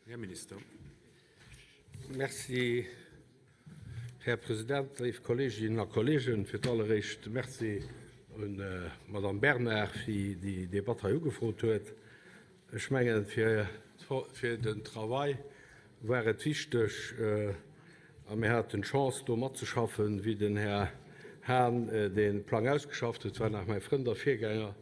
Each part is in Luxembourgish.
Här Minister. Merci, Här President, léif Kolleeginnen a Kolleegen. Fir d'alleréischt Merci un d'Madamm Bernard, déi déi Debatt hei ugefrot huet. Ech mengen, fir den Travail war et wichteg, a mir haten d'Chance, do matzeschaffen, wéi den Här Hahn dee Plang ausgeschafft huet, war nach mäi Frënd a Virgänger,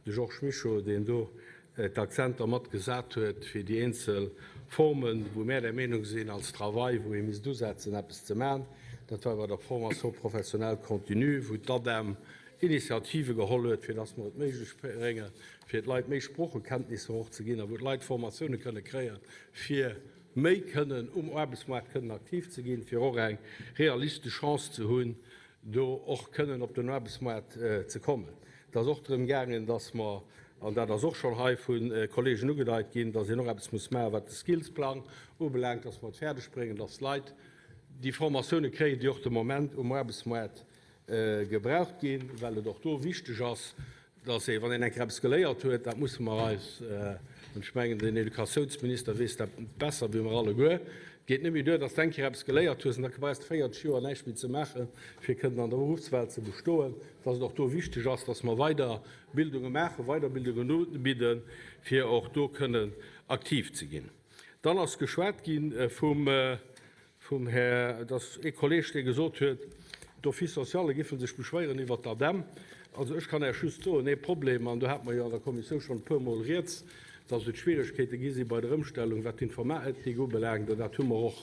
de Georges Mischo, deen do d'Akzenter mat gesat huet fir déi eenzel Formen, wou mär der Meenung sinn als Travail, wou ee misst usetzen, eppes ze maachen. Dat war bei der Formation professionnelle continue, wou d'ADEM Initiative geholl huet, fir dass mer et méiglech bréngen, fir d'Leit méi Sproochekenntnisser och ze ginn a wou d'Leit Formatioune kënne kréien, fir méi kënnen um Aarbechtsmaart kënnen aktiv ze ginn, fir och eng realistesch Chance ze hunn, do och kënnen op den Aarbechtsmaart ze kommen. Et ass och drëm gaangen, dass mer, an dat ass och schonn hei vu Kolleegen ugedeit ginn, dass een och eppes muss maachen, wat de Skillsplang ubelaangt, dass mer et fäerdeg bréngen, dass d'Leit déi Formatioune kréien, déi och de Moment um Aarbechtsmaart gebraucht ginn, well et och do wichteg ass, dass ee, wann een eng Kéier eppes geléiert huet, dat musse mer eis, an ech mengen, den Educatiounsminister weess dat besser wéi mer alleguer, et geet net méi duer, dass de eng Kéier eppes geléiert hues an da brauchs de 40 Joer näischt méi ze maachen, fir kënnen an der Beruffswelt ze bestoen, dass et och do wichteg ass, dass mer weider Bildunge maachen, Weiderbildungen ubidden, fir och do kënnen aktiv ze ginn. Dann ass geschwat gi vum Vum Här, et ass ee Kolleeg, dee gesot huet, d'Office-socialle géife sech beschwéieren iwwert d'ADEM. Also ech kann Iech just soen, ee Problem, an do hate mer jo an der Kommissioun schonn e puermol rieds, dass et Schwieregkeete gi si bei der Ëmstellung, wat d'Informatik ubelaangt. An dat hu mer och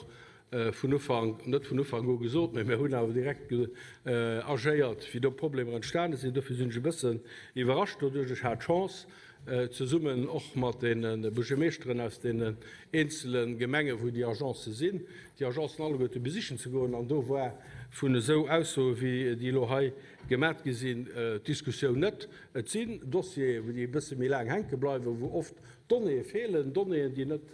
vun Ufank, net vun Ufank u gesot, mä mir hunn awer direkt agéiert, wéi do Problemer entstane sinn. Dofir sinn ech e bëssen iwwerrascht doduerch. Ech hat d'Chance, zesummen och mat deene Buergermeeschteren aus deenen eenzele Gemengen, wou déi Agencë sinn, déi Agencen alleguerte besichen ze goen. An do war vun esou Aussoe wéi déi elo hei gemat gi sinn, d'Diskussioun net. Et sinn Dossiere, déi e bësse méi laang hänke bleiwen, wou oft Donnéeë feelen, Donnéeën, déi net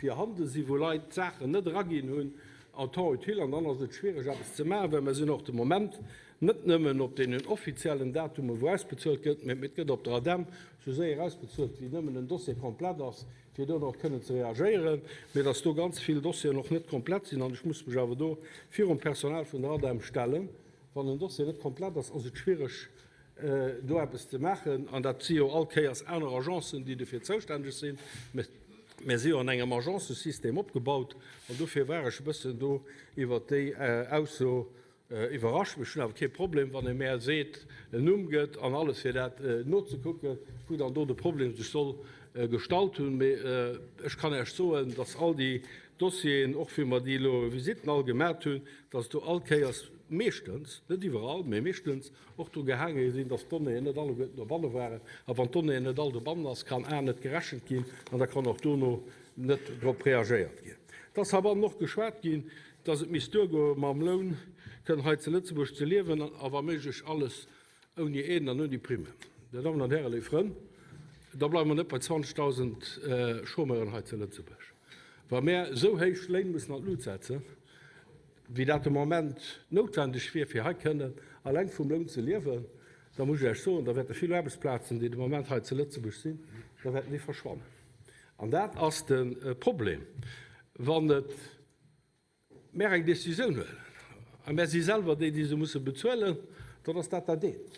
virhande sinn, wou Leit d'Saachen net eraginn hunn en temps utile, an dann ass et schwiereg eppes ze maachen, well mer sinn och de Moment net nëmmen op deenen offiziellen Datumen, wou ausbezuelt gëtt, mä et gëtt op der ADEM esou séier ausbezuelt, wéi nëmmen en Dossier komplett ass, fir dono och kënnen ze reagéieren, mä dass do ganz vill Dossieren och net komplett sinn. An ech muss mech awer do virum Personal vun der ADEM stellen, Wann en Dossier net komplett ass, ass et schwiereg, do eppes ze maachen, an dat si jo all Kéiers aner Agencen, déi dofir zoustänneg sinn, mä mir si jo an engem Agencesystem opgebaut, an dofir war ech e bëssen do iwwert déi Ausso iwwerrascht. Ech hunn awer kee Problem, wann ee mär seet, en Numm gëtt an alles, fir dat nozekucken, wou dann do de Problem sech soll gestallt hunn. Mee ech kann Iech soen, dass all déi Dossieren, och wéi mer déi elo Visitten all gemat hunn, dass do all Kéiers meeschtens, net iwwerall, mee meeschtens, och dru gehaange sinn, dass d'Donnéeën net alleguerten dobanne waren. A wann d'Donnéeën net all dobannen ass, kann A net gerechent ginn an da kann och dono net drop reagéiert ginn. Et ass heibannen och geschwat ginn, dass et misst duergoe mam Loun kënnen hei zu Lëtzebuerg ze liewen a wa méiglech alles ouni Aiden an ouni Primmen. Dir Dammen an Hären, léif Frënn, da bleiwe mer net bei 20.000 Chômeuren hei zu Lëtzebuerg, wa mär esou héich Léin mussen an d'Lut setzen, wéi dat de Moment noutwendeg wier, fir hei kënnen alleng vum Loun ze liewen, da muss ech Iech soen, da wäerte vill Aarbechtsplazen, déi de Moment hei zu Lëtzebuerg sinn, da wäerten déi verschwannen. An dat ass de Problem, wann et mär eng Décisioun huelen a mär si selwer déi, déi se musse bezuelen, dann ass dat dat eent.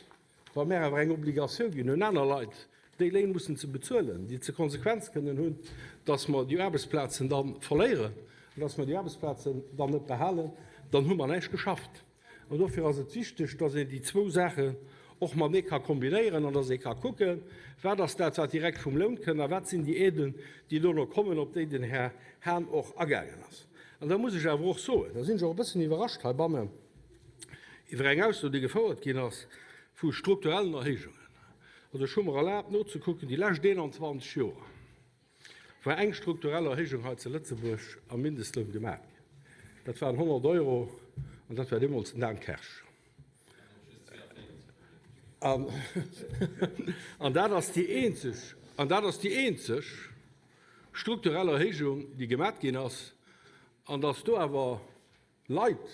Wa mär awer eng Obligatioun ginn un aner Leit, déi Léin mussen ze bezuelen, déi zur Konsequenz kënnen hunn, dass mer déi Aarbechtsplazen da verléieren an dass mer déi Aarbechtsplazen dann net behalen, dann hu mer näischt geschafft. An dofir ass et wichteg, dass een déi zwou Saachen och matenee ka kombinéieren an dass ee ka kucken, Wat ass dat, wat direkt vum Loun kënn a wat sinn déi Aiden, déi dono kommen, op déi den Här Hahn och agaangen ass. An da muss ech awer och soen, da sinn ech och e bëssen iwwerrascht heibannen, iwwer eng Ausso, déi gefouert ginn ass vu strukturellen Erhéijungen. Also ech hu mer erlaabt nozekucken, déi lescht 21 Joer war eng strukturell Erhéijung hei zu Lëtzebuerg am Mindestloun gemaach ginn. Dat waren 100 Euro an dat war deemools den Dan Kersch. An dat ass déi eenzeg, an dat ass déi eenzeg strukturell Erhéijung, déi gemaach ginn ass. An dass do awer Leit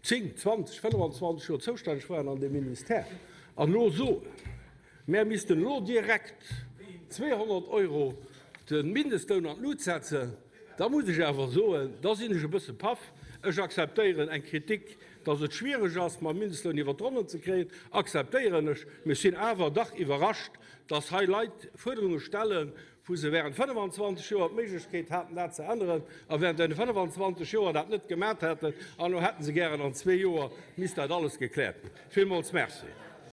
10, 20, 25 Joer zoustänneg waren an deem Ministère an elo soen, mär missten elo direkt 200 Euro de Mindestloun an d'Lut setzen. Da muss ech awer soen, da sinn ech e bësse paff. Ech akzeptéieren eng Kritik, dass et schwiereg ass, mam Mindestloun iwwert d'Ronnen ze kréien, akzeptéieren ech. Mee ech sinn awer dach iwwerrascht, dass hei Leit Fuerderunge stellen, wou se während 25 Joer d'Méiglechkeet haten, dat ze änneren, a während deene 25 Joer dat net gemat hätten, an elo hätte se gären, an zwee Joer misst dat alles gekläert ginn. Villmools Merci.